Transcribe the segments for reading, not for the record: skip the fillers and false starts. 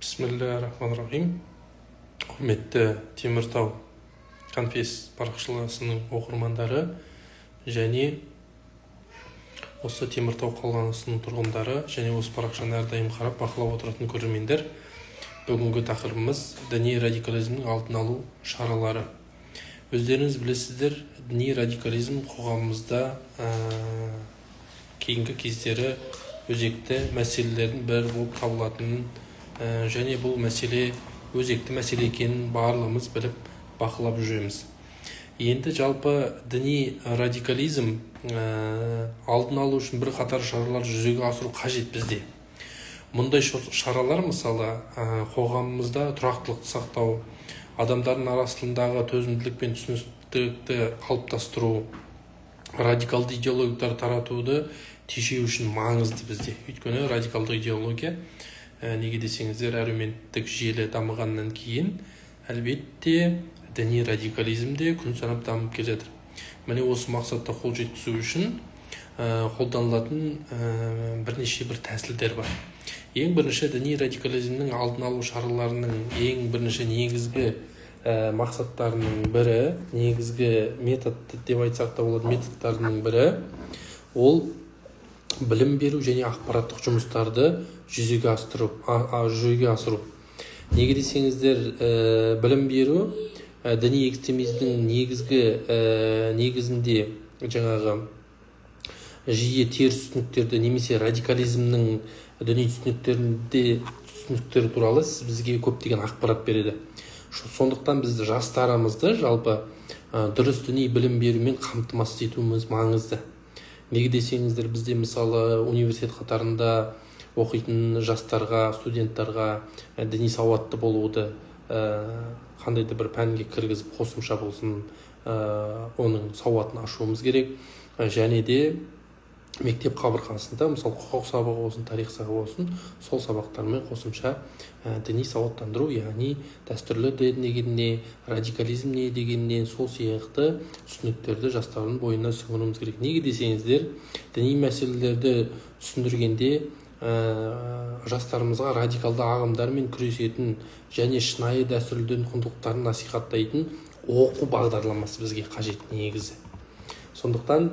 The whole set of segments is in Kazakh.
Бисмилля рахмани рахим. Құрметті Теміртау конфес парақшасының оқырмандары және осы Теміртау қаласының тұрғындары және осы парақшаны әрдайым қарап, бақылап отыратын көрермендер, бүгінгі тақырыбымыз – діни радикализмнің алдын алу шаралары. Өздеріңіз білесіздер, діни радикализм қоғамымызда кейінгі кездері өзекті мәселелердің бірі болып табылатынын және бұл мәселе өзекті мәселе екенін барлығымыз біліп, бақылап жүреміз. Енді жалпы діни радикализм алдын алу үшін бірқатар шаралар жүзеге асыру қажет бізде. Мұндай шаралар, мысалы, қоғамымызда тұрақтылықты сақтау, адамдардың арасындағы төзімділік пен түсіністікті қалыптастыру, радикалды идеологиялар таратуды тежеу үшін маңызды бізде. Өйткені радикалды идеология, неге десеңіздер, әлеуметтік желі дамығаннан кейін, әлбетте, діни радикализм де күн санап дамып келе жатыр. Міне, осы мақсатта қол жеткізу үшін қолданылатын бірнеше бір тәсілдер бар. Ең бірінші, діни радикализмнің алдын алу шараларының ең бірінші негізгі мақсаттарының бірі, негізгі метод деп айтсақ та болады, методтарының бірі – ол білім беру және ақпараттық жұмыстарды жүзеге асыру. Неге десеңіздер, білім беру діни экстремизмнің негізгі негізінде жаңағы жиі теріс түсініктерді немесе радикализмнің діни түсініктерінде, түсініктері туралы сіз бізге көптеген ақпарат береді. Сондықтан біз жастарымызды жалпы дұрыс діни білім берумен қамтамасыз етуіміз маңызды. Неге десеңіздер, бізде, мысалы, университет қатарында оқитын жастарға, студенттарға діни сауатты болуды қандай да бір пәнге кіргізіп, қосымша болсын, оның сауатын ашуымыз керек. Және де мектеп қабырғасында, мысалы, құқық сабағы болсын, тарих сабағы болсын, сол сабақтармен қосымша діни сауаттандыру, яғни дәстүрлі дін деген не, радикализм не дегеннен, сол сияқты түсініктерді жастардың бойына сіңіруіміз керек. Неге десеңіздер, діни мәселелерді түсіндіргенде жастарымызға радикалды ағымдармен күресетін және шынайы дәстүрлі дін құндылықтарын насихаттайтын оқу бағдарламасы бізге қажет негізі. Сондықтан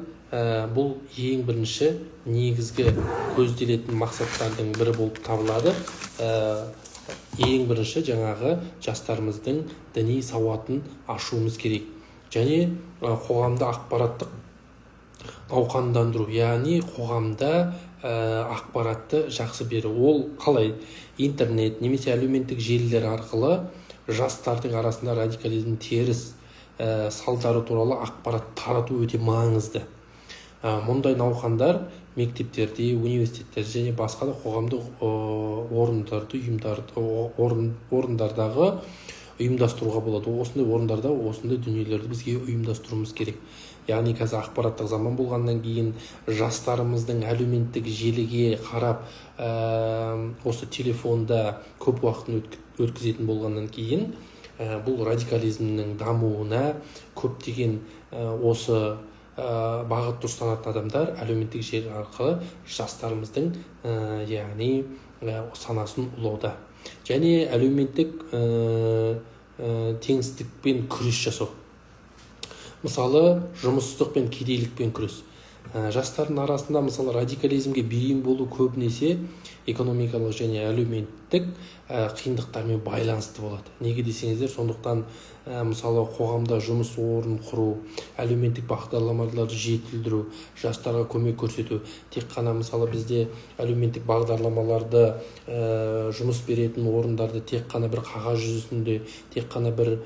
бұл ең бірінші негізгі көзделетін мақсаттардың бірі болып табылады. Ең бірінші жаңағы жастарымыздың діни сауатын ашуымыз керек және қоғамда ақпараттық науқандандыру, яғни қоғамда ақпаратты жақсы беру. Ол қалай? Интернет немесе әлеуметтік желілер арқылы жастардың арасында радикализмнің теріс салдары туралы ақпарат тарату өте маңызды. Мұндай науқандар мектептерде, университеттерде және басқа да қоғамдық орындарды, ұйымдарды, орындардағы ұйымдастыруға болады. Осындай орындарда осындай дүниелерді бізге ұйымдастыруымыз керек. Яғни қазір ақпараттық заман болғаннан кейін жастарымыздың әлеуметтік желіге қарап, осы телефонда көп уақытын өткізетін болғаннан кейін, бұл радикализмнің дамуына көптеген осы бағытты ұстанатын адамдар әлеуметтік желі арқылы жастарымыздың яғни санасын улауда. Және әлеуметтік теңсіздікпен күрес жасау, мысалы, жұмыссыздық пен кедейлікпен күрес. Жастардың арасында, мысалы, радикализмге бейім болу көбінесе экономикалық және әлеуметтік қиындықтармен байланысты болады. Неге десеңіздер, сондықтан мысалы, қоғамда жұмыс орнын құру, әлеуметтік бағдарламаларды жетілдіру, жастарға көмек көрсету. Тек қана, мысалы, бізде әлеуметтік бағдарламаларды, жұмыс беретін орындарды тек қана бір қағаз жүзінде, тек қана бір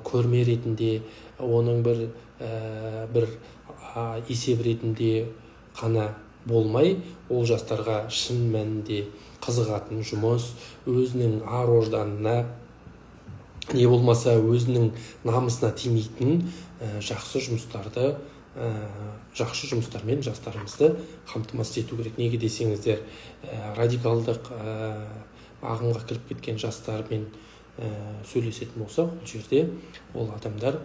көрме ретінде, оның бір есеп ретінде қана болмай, ол жастарға шын мәнінде қызығатын жұмыс, өзінің ар ожданына не болмаса өзінің намысына тимейтін жақсы жұмыстарды, жақсы жұмыстармен жастарымызды қамтамасыз ету керек. Неге десеңіздер, радикалдық ағымға кіріп кеткен жастармен сөйлесетін болсақ, ол жерде ол адамдар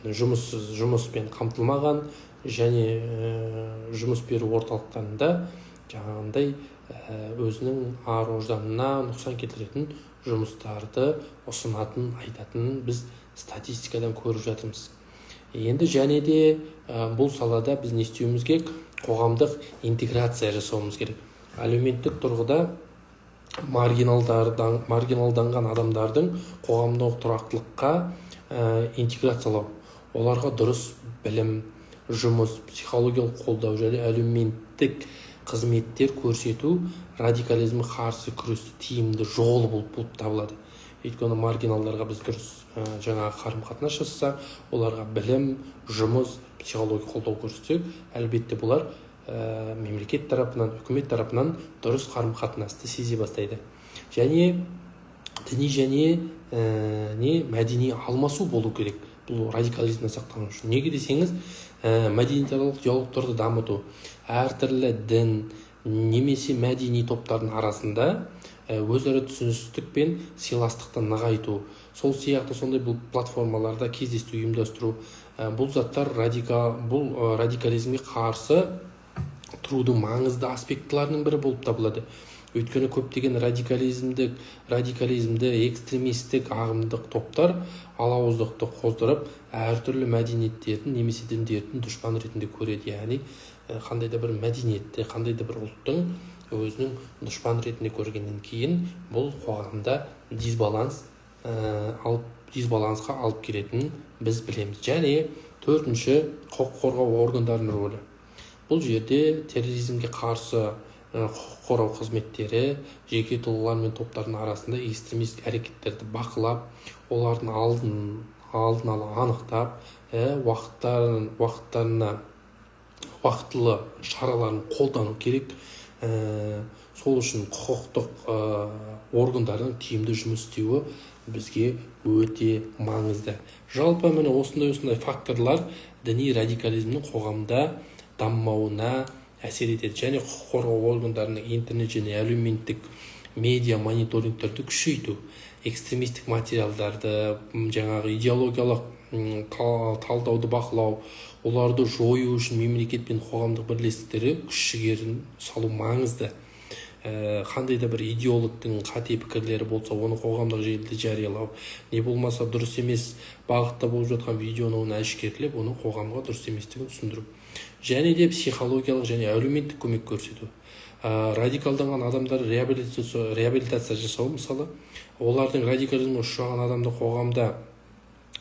Жұмыссыз, жұмыспен қамтылмаған және жұмыс беру орталықтарында жаңағындай өзінің ар ожданына нұқсан келтіретін жұмыстарды ұсынатын, айтатынын біз статистикадан көріп жатырмыз. Енді және де бұл салада біз не істеуіміз керек? Қоғамдық интеграция жасауымыз керек. Әлеуметтік тұрғыда маргиналданған адамдардың қоғамдық тұрақтылыққа интеграциялау, оларға дұрыс білім, жұмыс, психологиялық қолдау және әлеуметтік қызметтер көрсету радикализмге қарсы күресті тиімді жолы болып табылады. Өйткені маргиналдарға біз дұрыс жаңағы қарым қатынас жасасақ, оларға білім, жұмыс, психологиялық қолдау көрсетсек, әлбетте, бұлар мемлекет тарапынан, үкімет тарапынан дұрыс қарым қатынасты сезе бастайды. Және діни және не мәдени алмасу болу керек бұл радикализмнен сақтану үшін. Неге десеңіз, мәдениетаралық диалогтарды дамыту, әртүрлі дін немесе мәдени топтардың арасында өзара түсіністік пен сыйластықты нығайту, сол сияқты сондай бұл платформаларда кездесу ұйымдастыру, бұл заттар бұл радикализмге қарсы тұрудың маңызды аспектілерінің бірі болып табылады. Өйткені көптеген радикализмді, экстремистік ағымдық топтар алауыздықты қоздырып, әртүрлі мәдениеттердің немесе діндердің дұшпан ретінде көреді. Яғни қандай да бір мәдениетті, қандай да бір ұлттың өзінің дұшпан ретінде көргеннен кейін, бұл қоғамда дисбалансқа алып келетінін біз білеміз. Және төртінші, құқық қорғау органдарының рөлі. Бұл жерде терроризмге қарсы құқық қорғау қызметтері жеке тұлғалар мен топтардың арасында экстремистік әрекеттерді бақылап, олардың алдын ала анықтап, уақыттарына уақытылы шараларын қолдану керек. Сол үшін құқықтық органдардың тиімді жұмыс істеуі бізге өте маңызды. Жалпы, міне, осындай факторлар діни радикализмнің қоғамда дамымауына әсер етеді. Және құқық қорғау органдарының интернет және әлеуметтік медиа мониторингтерді күшейту, экстремистік материалдарды, жаңағы идеологиялық талдауды бақылау, оларды жою үшін мемлекет пен қоғамдық бірлестіктері күш жігерін салу маңызды. Қандай да бір идеологтың қате пікірлері болса, оны қоғамдық желіде жариялау, не болмаса дұрыс емес бағытта болып жатқан видеоны, оны әшкерелеп, оны қоғамға дұрыс еместігін түсіндіру. Және де психологиялық және әлеуметтік көмек көрсету, радикалданған адамдар реабилитация жасау. Мысалы, олардың радикализмге ұшыраған адамды қоғамда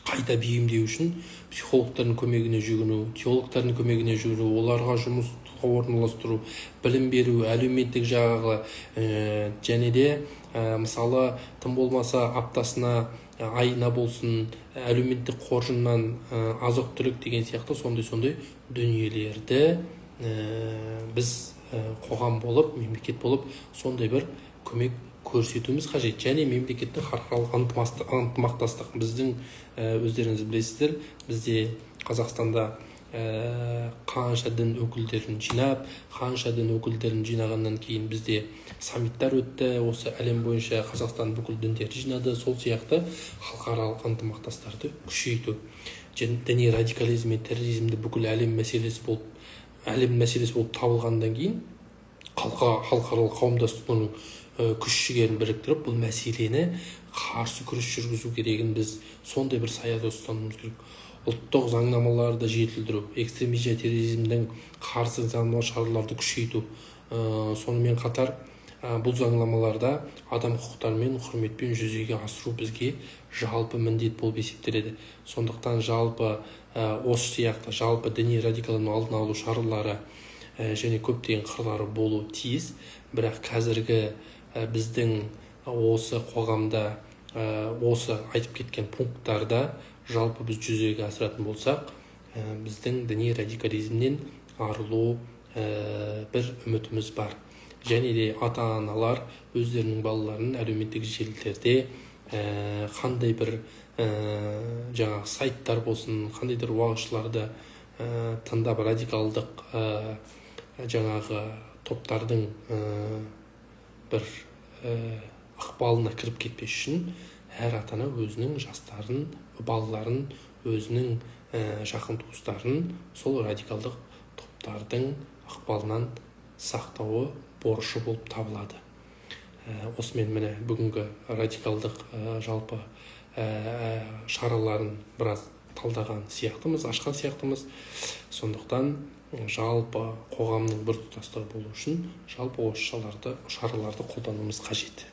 қайта бейімдеу үшін психологтардың көмегіне жүгіну, теологтардың көмегіне жүгіну, оларға жұмысқа орналастыру, білім беру, әлеуметтік жағы, және де мысалы, тым болмаса аптасына, айына болсын әлеуметтік қоржыннан азық түлік деген сияқты сондай дүниелерді біз қоғам болып, мемлекет болып сондай бір көмек көрсетуіміз қажет. Және мемлекеттің халықаралық ынтымақтастық. Біздің өздеріңіз білесіздер, бізде Қазақстанда қанша дін өкілдерін жинап, қанша дін өкілдерін жинағаннан кейін бізде саммиттар өтті осы әлем бойынша, Қазақстан бүкіл діндерді жинады. Сол сияқты халықаралық ынтымақтастарды күшейту және діни радикализм мен терроризмді бүкіл әлем мәселесі болып табылғаннан кейін, халықаралық қауымдастықтың күш жігерін біріктіріп, бұл мәселені қарсы күрес жүргізу керегін біз сондай бір саясат ұстануымыз керек. Ұлттық заңнамаларды жетілдіру, экстремизм және терроризмдің қарсы заңнамалық шараларды күшейту, сонымен қатар бұл заңнамаларда адам құқықтарымен құрметпен жүзеге асыру бізге жалпы міндет болып есептеледі. Сондықтан жалпы осы сияқты жалпы діни радикализмнің алдын алу шаралары және көптеген қырлары болуы тиіс. Бірақ қазіргі біздің осы қоғамда осы айтып кеткен пункттарда жалпы біз жүзеге асыратын болсақ, біздің діни радикализмнен арылу бір үмітіміз бар. Және де ата аналар өздерінің балаларын әлеуметтік желілерде қандай бір жаңағы сайттар болсын, қандай да бір уағызшыларды тыңдап, радикалдық жаңағы топтардың бір ықпалына кіріп кетпес үшін әр ата ана өзінің жастарын, балаларын өзінің жақын туыстарын сол радикалдық топтардың ықпалынан сақтауы борышы болып табылады. Осымен, міне, бүгінгі радикалдық жалпы шараларын біраз талдаған сияқтымыз, ашқан сияқтымыз. Сондықтан жалпы қоғамның біртұтастығы болу үшін жалпы осы шараларды қолдануымыз қажет.